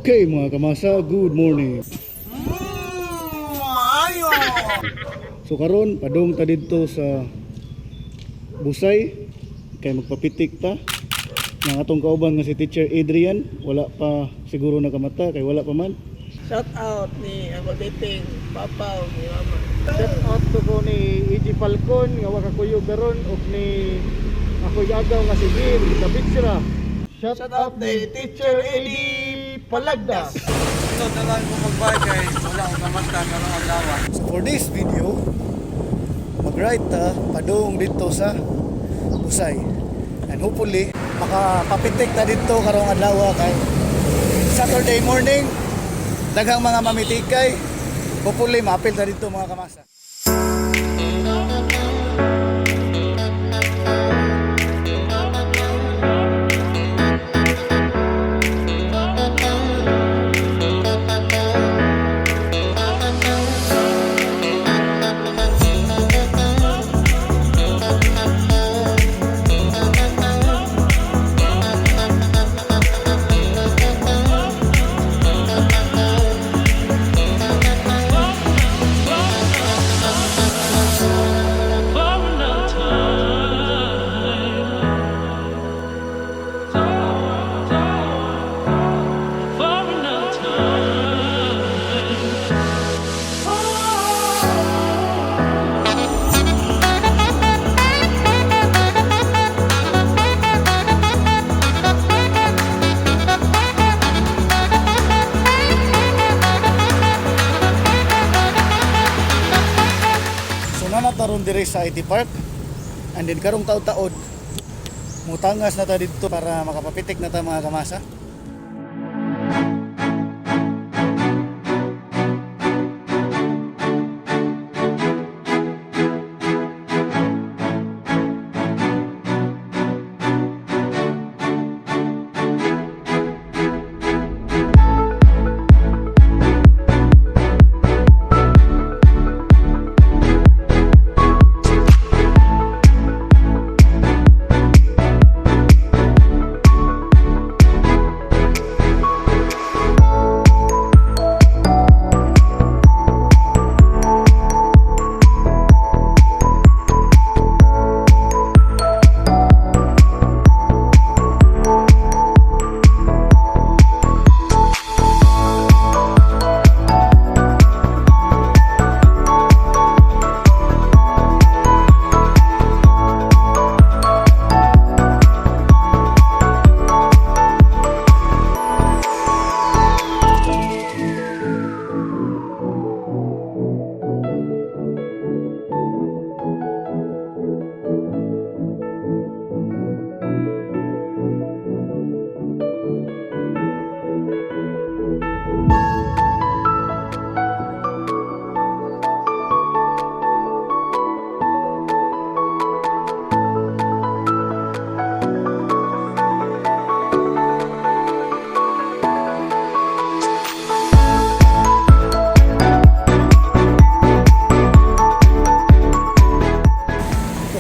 Okay, mga kamasa, good morning. Maayo! So karon padung ta didto sa Busay kay magpapitik ta. Nga atong kauban nga si Teacher Adrian, wala pa siguro nakamata kay wala pa man. Shout out ni ako dating papa o ni mama. Shout out to ko ni E.G. Falcon nga wa kakuyog karon ug ni ako agaw nga si Gil sa Bitsira. Shout Shout out ni Teacher Eddie Palagdas. Ito na lang ko magbay kay wala akong kamata karong adlaw. So for this video, mag-ride ta padung dito sa Busay. And hopefully, makapapitik ta dito karong adlaw kay Saturday morning, daghang mga mamitikay. Hopefully, maapil ta dito, mga kamasa. For another time. For another time. So nanataron dire sa IT Park. And then karong taod-taod, mutangas na ta dito para makapapitik na ta, mga kamasa.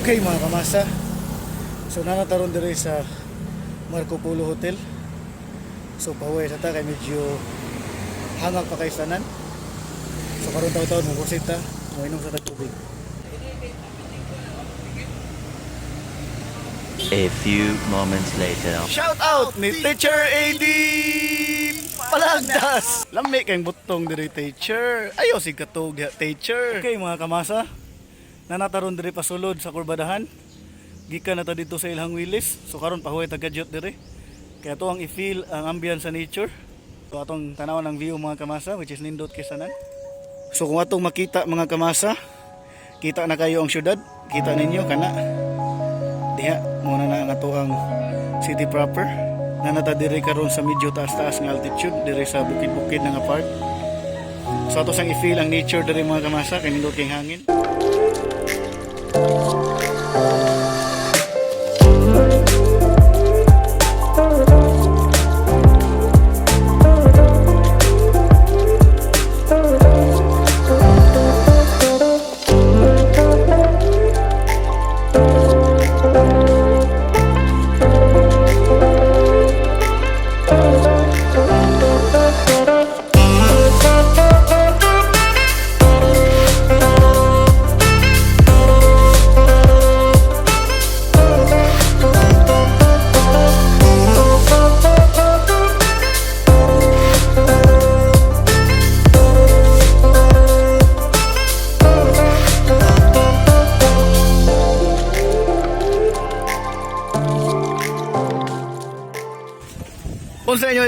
Okay, mga kamasa. So nanataron dire sa Marco Polo Hotel. So pahuway sa ta kay medyo hangak pa kay sanan. So karon taon-taon mo kursita, mo inom sa tag tubig. A few moments later. Shout out ni Teacher AD Palagdas. Lami kayong butong dire, teacher. Ayo sig katog diha, teacher. Okay, mga kamasa. Nanataron dire pasulod sa kurbadahan. Gikan na ta dito sa ilhang Willis. So karon pahuway ta gadyot dire. Kaya to ang i-feel ang ambience sa nature. So atong tanaw ng view, mga kamasa, which is nindot kay sanan. So kung atong makita, mga kamasa, kita na kayo ang syudad, kita ninyo kana. Diha muna na ang atoang city proper. Nanata diri karon sa medyo taas-taas nga altitude diri sa bukid-bukid na nga part. So ato sang i-feel ang nature diri, mga kamasa, kay nindot kay hangin.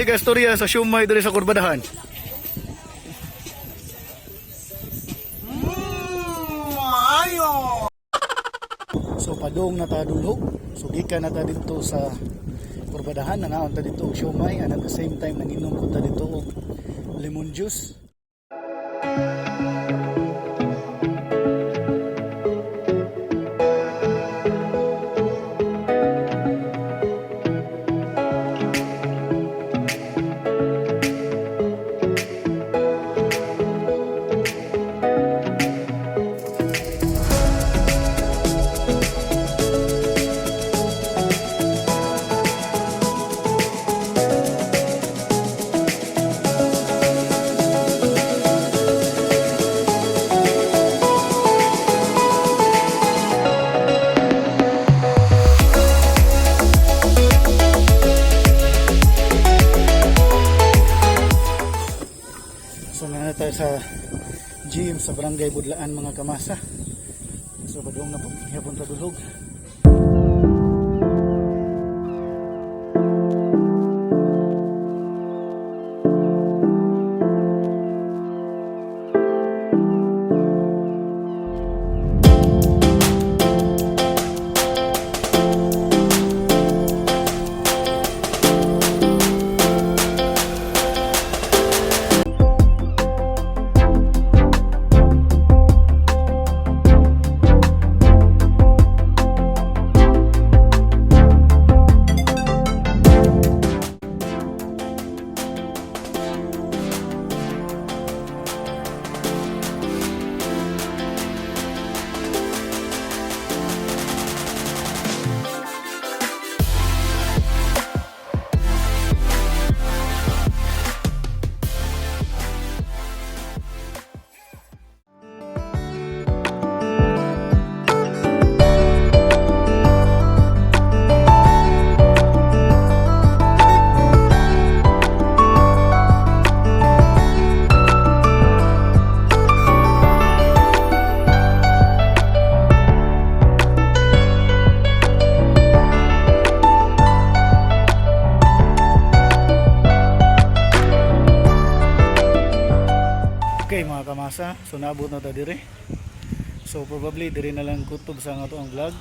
ka istorya sa siomay diri sa Kurbadahan? So padung na ta dulhog. So gikan na ta didto sa Kurbadahan, nangaon ta didto og siomay and at the same time nanginom ko ta didto og lemon juice. So naa tayo sa gym sa Barangay Budlaan, mga kamasa. So padung na po gihapon ta dulhog. Okay, mga kamasa, so naabot na ta dire. So probably dire na lang kutob sa nga ang vlog.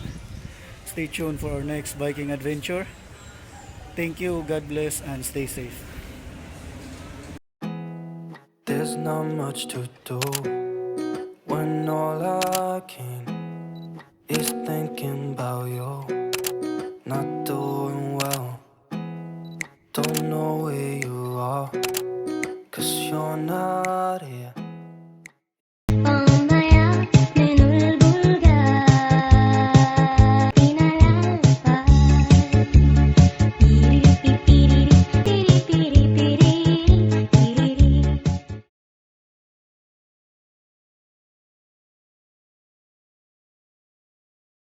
Stay tuned for our next biking adventure. Thank you, God bless, and stay safe. There's not much to do when all I can is thinking about you.